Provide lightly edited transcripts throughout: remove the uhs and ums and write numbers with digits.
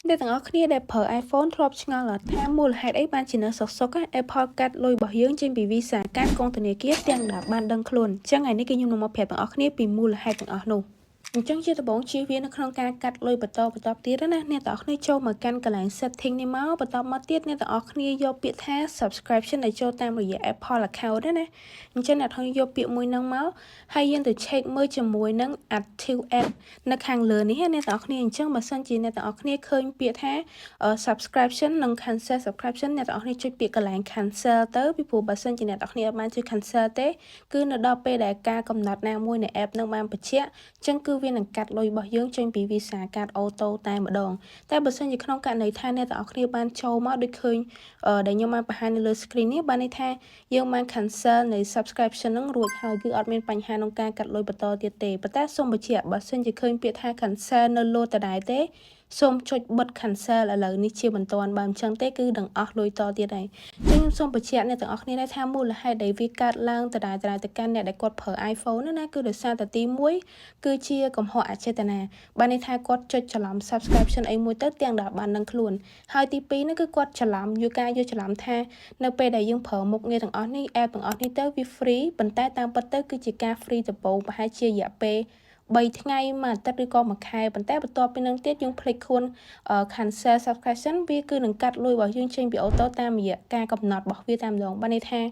អ្នកទាំងអស់គ្នាដែលប្រើ iPhone ធ្លាប់ឆ្ងល់អត់ថាមូលហេតុអីបានជានៅសុខសុខ Apple កាត់លុយរបស់យើងចេញពី Visa កាតកងធនាគារទាំងដែលបានដឹងខ្លួនអញ្ចឹងថ្ងៃនេះគឺខ្ញុំនឹងមកប្រាប់ទាំងអស់គ្នាពីមូលហេតុទាំងអស់នោះអញ្ចឹងជាដំបូងជៀសវាងនៅក្នុងការកាត់លុយបន្តបន្តទៀតណាអ្នកទាំងអស់គ្នាចូលមកកាន់កន្លែង setting នេះមកបន្តមកទៀតអ្នកទាំងអស់គ្នាយកពាក្យថា subscription ដែលចូលតាមរយៈ Apple account ណាអញ្ចឹងអ្នកទាំងយកពាក្យមួយហ្នឹងមកហើយយើងទៅ check មើលជាមួយនឹង active app នៅខាងលើនេះណាអ្នកទាំងអស់គ្នាអញ្ចឹងបើសិនជាអ្នកទាំងអស់គ្នាឃើញពាក្យថា subscription និង cancel subscription អ្នកទាំងអស់គ្នាចុចពាក្យកន្លែង cancel ទៅពីព្រោះបើសិនជាអ្នកទាំងអស់គ្នាអត់បានចុច cancel ទេគឺនៅដល់ពេលដែលការកំណត់ណាមួយនៃ app នឹងបានបញ្ជាក់អញ្ចឹងគឺវានឹងកាត់លុយរបស់យើងចេញពី Visa កាត auto តែម្ដងតែបើសិនជាក្នុងករណីថាអ្នកទាំងអស់គ្នាបានចូលមកដូចឃើញដែលខ្ញុំបានបង្ហាញនៅលើ screen នេះបានន័យថាយើងបាន cancel នៃ subscription ហ្នឹងរួចហើយគឺអត់មានបញ្ហាក្នុងការកាត់លុយបន្តទៀតទេប៉ុន្តែសូមបញ្ជាក់បើសិនជាឃើញពាក្យថា cancel នៅលោតដដែលទេសូមចុចបិទ cancel ឥឡូវនេះជាបន្ទាន់បើមិនចឹងទេគឺនឹងអស់លុយតទៀតហើយចឹងខ្ញុំសូមបញ្ជាក់អ្នកទាំងអស់គ្នាដែរថាមូលហេតុដែលវាកើតឡើងដដែលៗទៅកាន់អ្នកដែលគាត់ប្រើ iPhone ណាគឺដោយសារតែទី1គឺជាកំហុសអចេតនាបានន័យថាគាត់ចុចច្រឡំ subscription អីមួយទៅទាំងដែលបាននឹងខ្លួនហើយទី2នោះគឺគាត់ច្រឡំយល់ការយល់ច្រឡំថានៅពេលដែលយើងប្រើមុខងារទាំងអស់នេះ app ទាំងអស់នេះទៅវា free ប៉ុន្តែតាមពិតទៅគឺជាការ free ដំបូងប្រហែលជារយៈពេល3ថ្ងៃមួយអាទិត្យឬក៏មួយខែប៉ុន្តែបន្ទាប់ពីនឹងទៀតយើងភ្លេចខ្លួន cancel subscription វាគឺនឹងកាត់លុយរបស់យើងចេញពី auto តាមរយៈការកំណត់របស់វាតែម្ដងបានន័យថា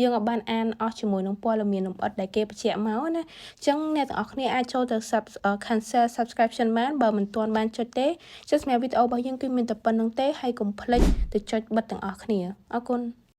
យើងឲ្យបានអានអស់ជាមួយនឹងព័ត៌មានលម្អិតដែលគេបញ្ជាក់មកណាអញ្ចឹងអ្នកទាំងអស់គ្នាអាចចូលទៅ sub cancel subscription បានបើមិនទាន់បានចុចទេចុះសម្រាប់វីដេអូរបស់យើងគឺមានតែប៉ុណ្ណឹងទេហើយកុំភ្លេចទៅចុចបិទទាំងអស់គ្នាអរគុណ។